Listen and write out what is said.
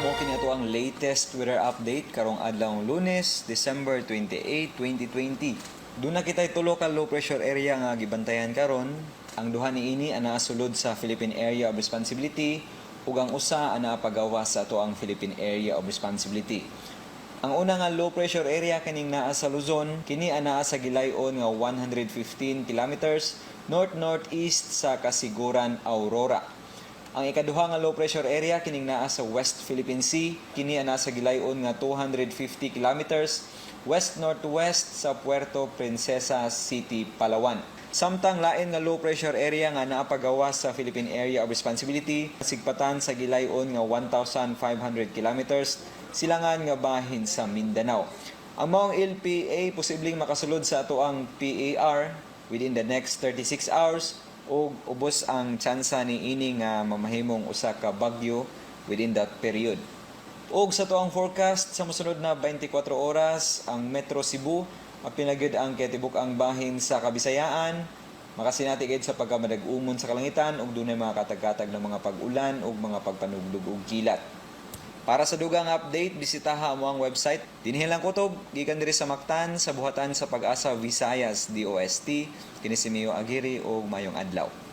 Mao kini ato ang latest weather update karong adlaw Lunes, December 28, 2020. Duna kitay tulo ka low pressure area nga gibantayan karon. Ang duha niini anaa sulod sa Philippine Area of Responsibility ug ang usa anaa pagawas sa ato ang Philippine Area of Responsibility. Ang una nga low pressure area kining naa sa Luzon, kini anaa sa gilayon nga 115 kilometers north-northeast sa Casiguran, Aurora. Ang ikaduha nga low pressure area kining naa sa West Philippine Sea, kini anaa sa gilayon nga 250 kilometers west-northwest sa Puerto Princesa City, Palawan. Samtang lain nga low pressure area nga naa pagawas sa Philippine Area of Responsibility, sigpatan sa gilayon nga 1,500 kilometers silangan nga bahin sa Mindanao. Ang maong LPA posibleng makasulod sa ato ang PAR within the next 36 hours ug ubos ang tsansa ni ini nga mamahimong usa ka bagyo within that period. Og sa atuang forecast sa mosunod na 24 oras, ang Metro Cebu, apil na gyud ang kitibuk-ang bahin sa Kabisayaan, makasinati gid sa pagkamadag-umon sa kalangitan ug dunay mga katag-katag ng mga pag-ulan ug mga pagpanugdog ug kilat. Para sa dugang update, bisitaha mo ang website. Dinhi lang kutob, gikan diri sa Mactan, sa buhatan sa Pag-asa Visayas, DOST. Kini si Mio Aguirre ug maayong adlaw.